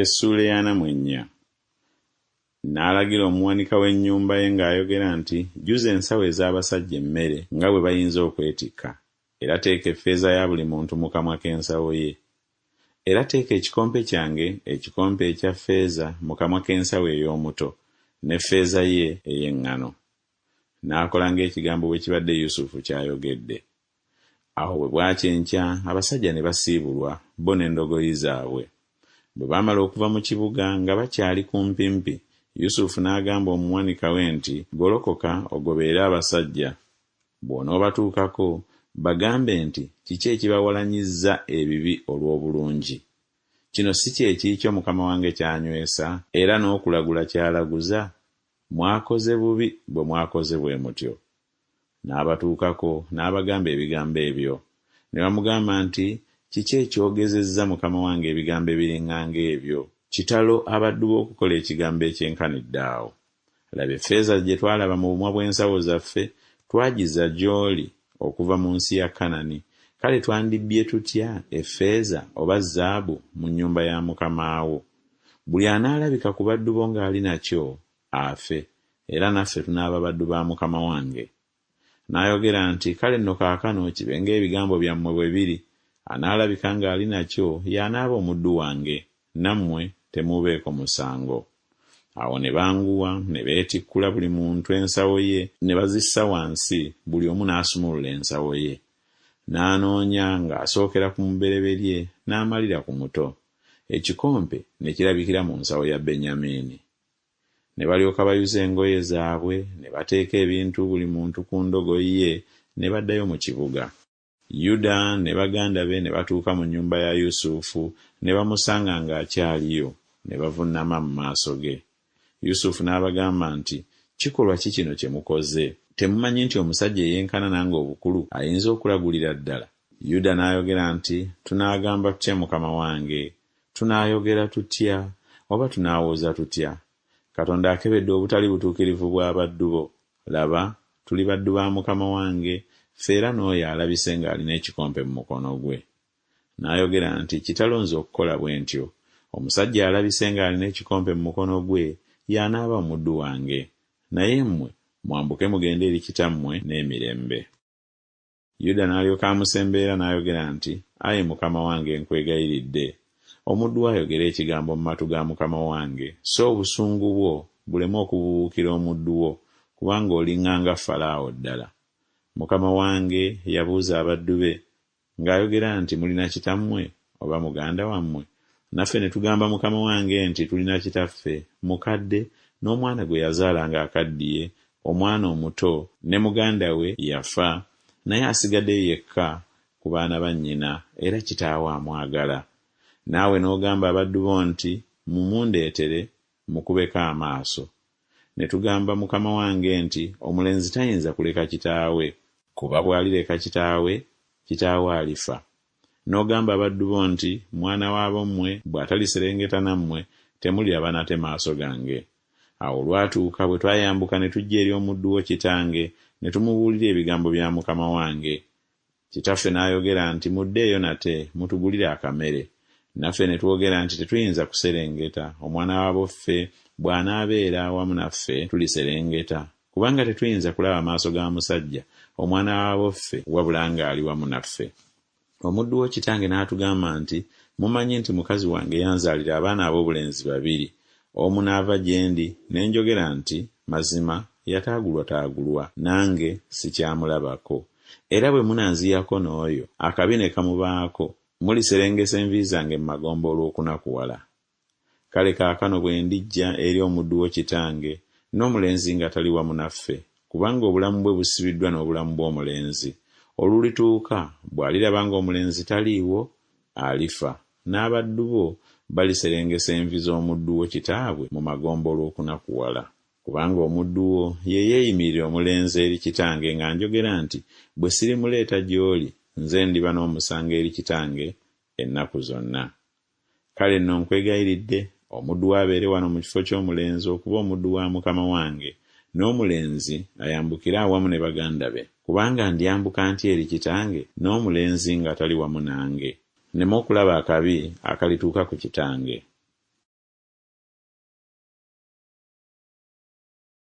Essuula ey'ana mu ennya. N'alagira omuwanika w'ennyumba ye ng'ayogera nti Jjuza ensawo ez'abasajja emmere nga bwe bayinza okwetikka, era teeka effeeza ya buli muntu mu kamwa k'ensawo ye. Era teeka ekikompe kyange, ekikompe ekya ffeeza, mu kamwa k'ensawo ey'omuto, n'effeeza ye ey'eŋŋano. N'akola ng'ekigambo bwe kibadde Yusufu ky'ayogedde. Awo bwe bwakya enkya, abasajja ne basiibulwa, bo n'endogoyi zaabwe. Bwe baamala okuva mu kibuga nga bakyali kumpimpi, Yusufu n'agamba omuwanika we nti, Golokoka ogoberere abasajja, bw'onoobatuukako, bagambe nti, Kiki ekibawalanyizza ebibi olw'obulungi? Kino si kye kiikyo mukama wange ky'anywesa, era n'okulagula ky'alaguza? Mwakoze bubi bwe mwakoze bwe mutyo. N'abatuukako, n'abagamba ebigambo ebyo. Ne bamugamba nti, Kiki ekyogezezza mukama wange ebigambo ebiriŋŋanga ebyo? Kitalo abaddu bo okukola ekigambo ekyenkanidde awo! Laba effeeza gye twalaba mu bumwa bw'ensawo zaffe, twagizza gy'oli okuva mu nsi ya Kanani, kale twandibbye tutya effeeza oba zaabu mu nnyumba ya mukama wo? Buli anaalabika ku baddu bo ng'ali nakyo, afe, era naffe tunaaba baddu ba mukama wange. N'ayogera nti, Kale nno kaakano kibe ng'ebigambo byammwe bwe biri, anaalabika ng'ali nakyo y'anaaba omuddu wange, nammwe temuubeeko musango. Awo ne banguwa, ne beetikkula buli muntu ensawo ye, ne bazissa wansi, buli omu n'asumulula ensawo ye. N'anoonya ng'asookera ku mubereberye n'amalira ku muto. Ekikompe ne kirabikira mu nsawo ya Benyamini. Ne balyoka bayuza engoye zaabwe, ne bateeka ebintu buli muntu ku ndogoyi ye, ne baddayo mu kibuga. Yuda ne baganda be ne batuuka mu nnyumba ya Yusufu, ne bamusanga ng'akyaliyo, ne bavunnama mu maaso ge. Yusufu n'abagamba nti, Kikolwa ki kino kye mukoze? Temumanyi nti omusajja eyenkana nange obukulu ayinza okulagulira ddala? Yuda n'ayogera nti, Tunaagamba tutya mukama wange? Tunaayogera tutya, oba tunaawoza tutya? Katonda akebedde obutali butuukirivu bw'abaddu bo. Laba, tuli baddu ba mukama wange, ffe era n'oyo alabise ng'alina ekikompe mu mukono gwe. N'ayogera nti, Kitalo nze okukola bwe ntyo! Omusajja alabise ng'alina ekikompe mu mukono gwe y'anaaba omuddu wange, naye mmwe mwambuke mugende eri kitammwe n'emirembe. Yuda n'alyoka amusemberera n'ayogera nti, Ayi mukama wange nkwegayiridde, omuddu wo ayogere ekigambo mu matu ga mukama wange, so obusungu bwo buleme okubuubuukira omuddu wo, kubanga oliŋŋanga Falaawo ddala. Mukama wange yabuuza abaddu be, ng'ayogera nti Mulina kitammwe, oba muganda wammwe? Naffe ne tugamba mukama wange nti Tulina kitaffe, mukadde, n'omwana gwe yazaala ng'akaddiye, omwana omuto, ne muganda we yafa, naye asigaddeyo yekka ku baana ba nnyina, era kitaawe amwagala. Naawe n'ogamba abaddu bo nti Mumundeetere, mmukubeko amaaso. Ne tugamba mukama wange nti Omulenzi tayinza kuleka kitaawe, kuba bw'alireka kitaawe, kitaawe alifa. N'ogamba abaddu bo nti Mwana w'abommwe bw'ataliserengeta nammwe, temuliraba nate maaso gange. Awo olwatuuka bwe twayambuka ne tujja eri omuddu wo kitange, ne tumubuulira ebigambo bya mukama wange. Kitaffe n'ayogera nti Muddeeyo nate, mutugulire akamere. Naffe ne twogera nti Tetuyinza kuserengeta, omwana w'aboffe bw'anaabeera awamu naffe tuliserengeta, kubanga tetuyinza kulaba maaso ga musajja, omwana w'aboffe, wabula ng'ali wamu naffe. Omuddu wo kitange n'atugamba nti Mumanyi nti mukazi wange yanzaalira abaana ab'obulenzi babiri, omu n'ava gye ndi, ne njogera nti Mazima yataagulwataagulwa, nange sikyamulabako. Era bwe munanziyako n'oyo, akabi ne kamubaako, muliserengesa envi zange mu magombe olw'okunakuwala. Kale kaakano bwe ndijja eri omuddu wo kitange, n'omulenzi nga tali wamu naffe, kubanga obulamu bwe busibiddwa n'obulamu bw'omulenzi, olulituuka, bw'aliraba ng'omulenzi taliiwo, alifa, n'abaddu bo baliserengesa envi z'omuddu wo kitaabwe mu magombe olw'okunakuwala. Kubanga omuddu wo ye yeeyimirira omulenzi eri kitange nga njogera nti Bwe sirimuleeta gy'oli, nze ndiba n'omusango eri kitange ennaku zonna. Kale nno nkwegayiridde, omuddu wo abeere wano mu kifo ky'omulenzi okuba omuddu wa mukama wange, n'omulenzi ayambukire awamu ne baganda be. Kubanga ndyambuka ntya eri kitange, n'omulenzi nga tali wamu nange? Nneme okulaba akabi akalituuka ku kitange.